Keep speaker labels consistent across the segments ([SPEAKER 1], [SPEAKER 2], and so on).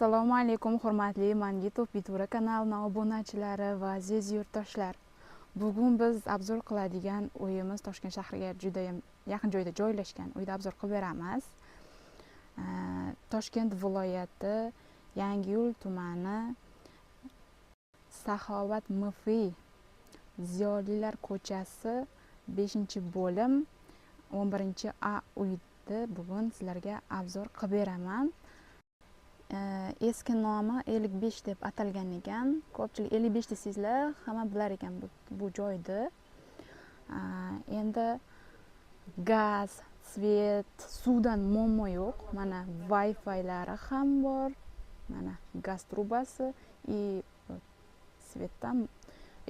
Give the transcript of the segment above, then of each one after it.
[SPEAKER 1] Assalomu alaykum, hurmatli Mangitov Bitura kanalining obunachilari va aziz yurtdoshlar. Bugun biz obzor qiladigan uyimiz Toshkent shahriga juda ham yaqin joyda joylashgan uyda obzor qilib beramiz. Toshkent viloyati Yangiyo'l tumani Saxovat MFI Ziyolilar ko'chasi 5-bo'lim 11-A uyda bugun sizlarga obzor qilib beraman. Eski nomi 55 deb atalgan ekan. Ko'pchilik 55 desangizlar hamma bilar ekan bu joyni. Endi gaz, svet, suvdan muammo yo'q. Mana Wi-Fi'lari ham bor. Mana gaz trubasi и svetdan,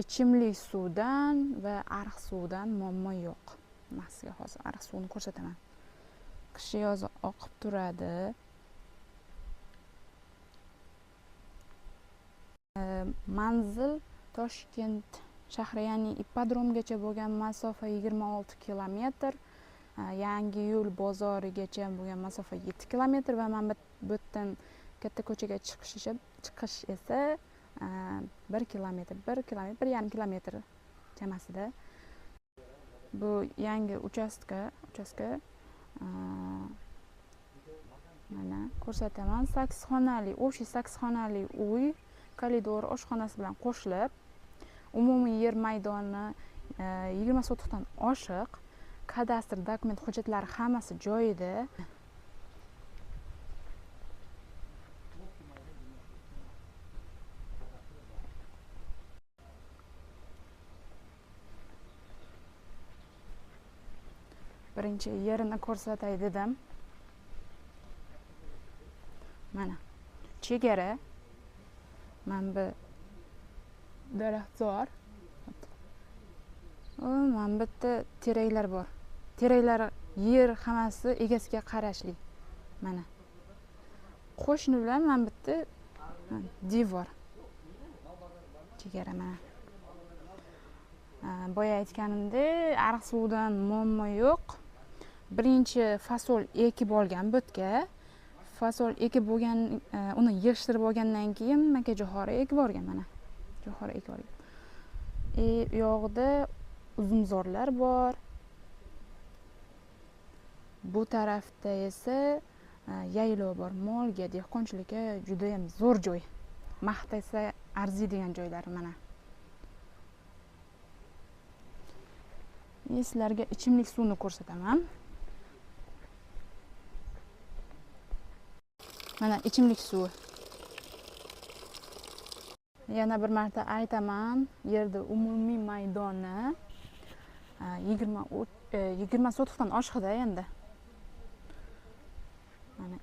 [SPEAKER 1] ichimlik suvdan va ariq suvdan muammo yo'q. Men sizga hozir ariq suvini ko'rsataman. Qish yozi oqib turadi. Manzil Toshkent shahri, ya'ni ipodromgacha bo'lgan masofa 26 kilometr, Yangiyo'l bozorigacha bo'lgan masofa 7 kilometr va mana bu yerdan katta ko'chaga chiqish esa 1 kilometr, 1 kilometr, 1,5 kilometr chamasida. Bu yangi uchastka mana ko'rsataman. 8 xonali, общий 8 xonali uy, koridor, oshxonasi bilan qo'shilib, umumiy yer maydoni 20 sotixdan oshiq, kadastr dokument hujjatlari hammasi joyida. Birinchi yerini ko'rsatay dedim. Mana chegara. Mana bu daraxtzor. Mana bu yerda teraklar bor. Teraklar, yer hammasi egasiga qarashli. Mana qo'shni bilan mana bu yerda devor. Chegara mana. Boya aytganimdek, ariq suvdan muammo yo'q. Birinchi fasol ekib olgan bu yerga. Fasol ekib bo'lgan, uni yig'ishtirib olgandan keyin maka jo'xori ekib olgan mana. Jo'xori ekib olgan. U yoqda uzumzorlar bor. Bu tarafda esa yaylov bor. Molga, dehqonchilikka juda ham zo'r joy. Maqtasa arziydigan joylar mana. Men sizlarga ichimlik suvini ko'rsataman. Mana ichimlik suvi. Yana bir marta aytaman, yerda umumiy maydoni 20 sotixdan oshiqda endi. Mana.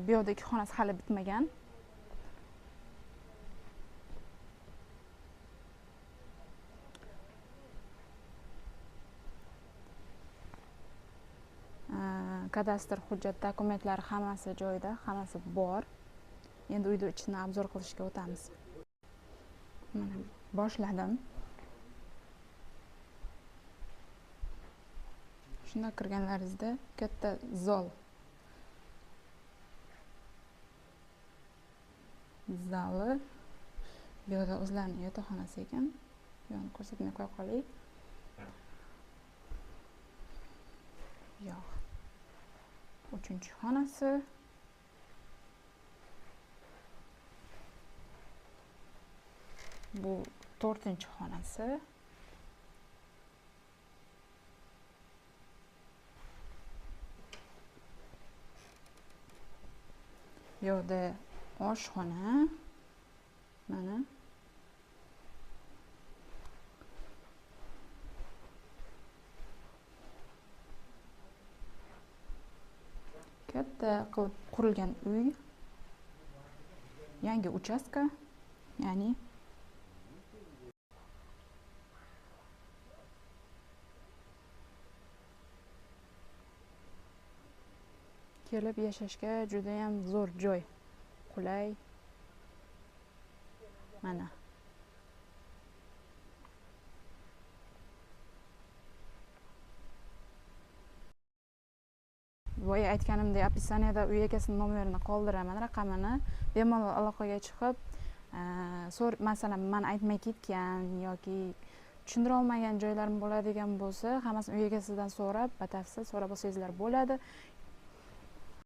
[SPEAKER 1] Bu yoqda ikki xonasi hali bitmagan. Kadastr hujjat dokumentlari hammasi joyida, hammasi bor. Endi uyni ichini obzor qilishga o'tamiz. Mana boshladim. Shunda kirganlaringizda katta zol. Zali. Bu yerda o'zlarining yotoqxonasi ekan. Bu yoqni ko'rsatmay qo'ya qolay. Yo'q. 3-xonasi. Bu 4-xonasi. Bu yoqda oshxona. Mana. Katta qilib qurilgan uy. Yangi uchastka, ya'ni kelib yashashga juda ham zo'r joy. Qulay. Mana. Bu Boya aytganimdek, описание da uy egasini nomerini qoldiraman, raqamini. Bemalol aloqaga chiqib, masalan, man aytmay ketgan yoki tushuntira olmagan joylarim bo'ladigan bo'lsa, hammasini uy egasidan so'rab, batafsil so'rab olsangizlar bo'ladi.